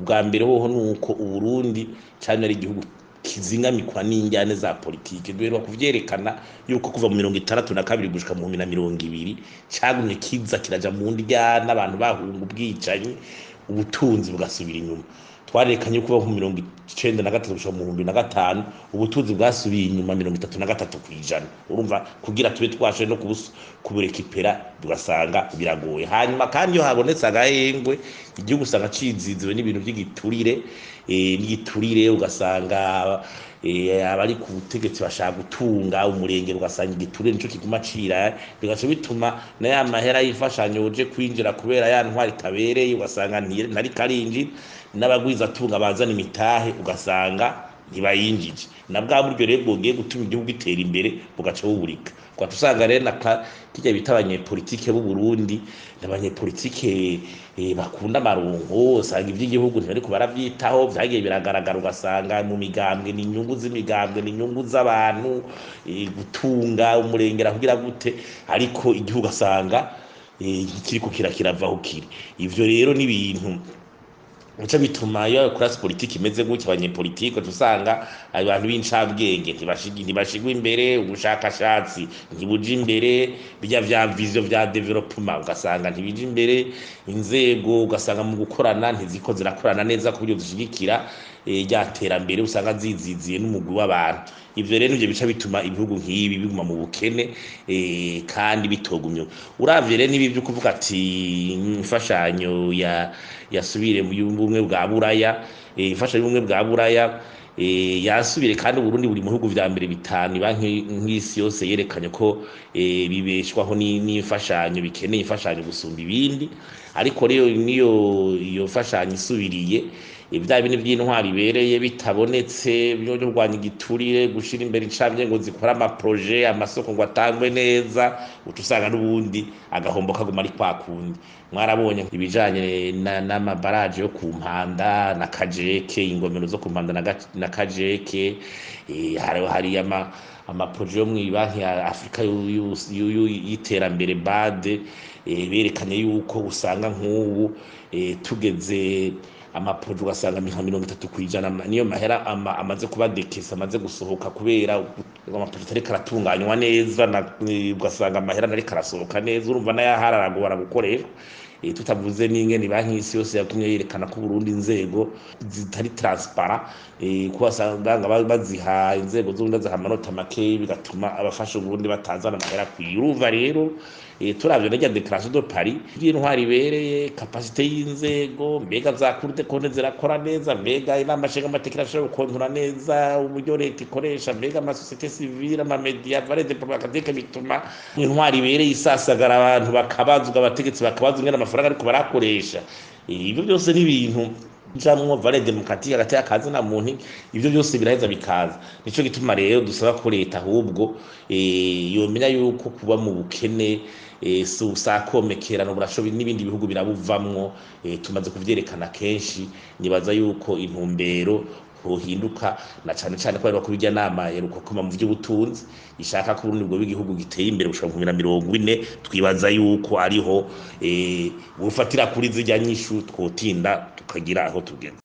Ubwa mbere hoho nuko Uburundi cane ari igihugu kizingamikwa n'injyane za politike. Duheruka kuvyerekana yuko kuva mu 62 gushika mu 2020 cagumye kiza kiraja mu ndyane, abantu bahunga ubwicanyi, ubutunzi bugasubira inyuma. Twarerekanye ko kuva mu 93 gushika mu 2005 ubutunzi bwasubiye inyuma 33%. Urumva kugira tube twashoboye no kuburekipera tugasanga biragoye. Hanyuma kandi iyo habonetse agahengwe, igihugu usanga ciziziwe n'ibintu vy'igiturire, n'igiturire ugasanga abari ku butegetsi bashaka gutunga umurengero, ugasanga igiturire nico kiguma cira, bigaca bituma na ya mahera y'imfashanyo uje kwinjira kubera ya ntwari itabereye, ugasanga ntariko arinjira, n'abagwizatunga bazana imitahe ugasanga ntibayinjije, na bwa buryo rero bwogiye gutuma igihugu gitera imbere bugaca buburika. Ugaca usanga rero kirya bita abanyepolitike b'u Burundi n'abanyepolitike bakunda amaronko, usanga ivy'igihugu ntibariko baravyitaho, vyagiye biragaragara, ugasanga mu migambwe ni inyungu z'imigambwe, ni inyungu z'abantu, gutunga umurengera kugira gute, ariko igihugu ugasanga kiriko kirava aho kiri. Ivyo rero ni ibintu bica bituma iyo classe politique imeze gutya, abanyepolitike usanga abantu b'incabwenge ntibashigwa imbere, ubushakashatsi ntibuja imbere, birya vya vision vya développement ugasanga ntibija imbere, inzego ugasanga mu gukorana ntiziko zirakorana neza ku buryo zishigikira rya terambere, usanga ziziziye n'umugwi w'abantu. Ivyo rero nivyo bica bituma ibihugu nk'ibi biguma mu bukene kandi bitogumye. Uravye rero n'ibi vyo kuvuga ati imfashanyo yasubire mu bumwe bwa Buraya, imfashanyo y'ubumwe bwa Buraya yasubire, kandi Uburundi buri mu bihugu vya mbere bitanu banki nk'isi yose yerekanye ko bibeshwaho n'imfashanyo, bikeneye imfashanyo gusumba ibindi. Ariko rero niyo iyo mfashanyo isubiriye, vya bintu vy'intwari ibereye bitabonetse, byo kurwanya igiturire, gushira imbere incamye ngo zikore amaproje, amasoko ngo atangwe neza, uca usanga n'ubundi agahombo kaguma ari kwa kundi. Mwarabonye ibijanye n'amabaraje yo ku Mpanda na Kajeke, ingomero zo ku Mpanda na Kajeke, hari amaproje yo mw'ibanki ya Afrika y'iterambere BAD, berekanye yuko usanga nk'ubu tugeze amaproje ugasanga nka 30% niyo mahera amaze kuba dekesa, amaze gusohoka, kubera amaproje atariko aratunganywa neza, ugasanga amahera ntariko arasohoka neza. Urumva n'ayahari aragora gukoreshwa. Tutavuze n'ingene banki y'isi yose yatumye yerekana ko Burundi inzego zitari transparent, ko basanga baziha inzego z'ubundi baziha amanota make, bigatuma abafasha Uburundi batazana amahera akwiye. Urumva rero turavye n'irya déclaration de Paris y'intwari ibereye, capacité y'inzego, mbega za Cour des comptes zirakora neza, mbega inama nshingamateka irashobora gukontora neza uburyo leta ikoresha, mbega amasosiyete civile, amamedia, valeur démocratique, bituma intwari ibereye isasagara, abantu bakabazwa, abategetsi bakabazwa ingene amafaranga ariko barakoresha. Ibyo byose ni ibintu jamwo valeur démocratique hagati y'akazi na muntu, ivyo byose biraheza bikaza. Nico gituma rero dusaba ko leta ahubwo yomenya yuko kuba mu bukene si usakomekerano, burashoboye n'ibindi bihugu birabuvamwo, tumaze kuvyerekana kenshi. Nibaza yuko intumbero hohinduka, na cane cane ko ko bijya nama yeruka kuma mu vy'ubutunzi ishaka ko Uburundi bwo bw'igihugu giteye imbere gushika mu 2040. Twibaza yuko ariho bufatira kuri zirya nyishu twotinda tukagira aho tugeze.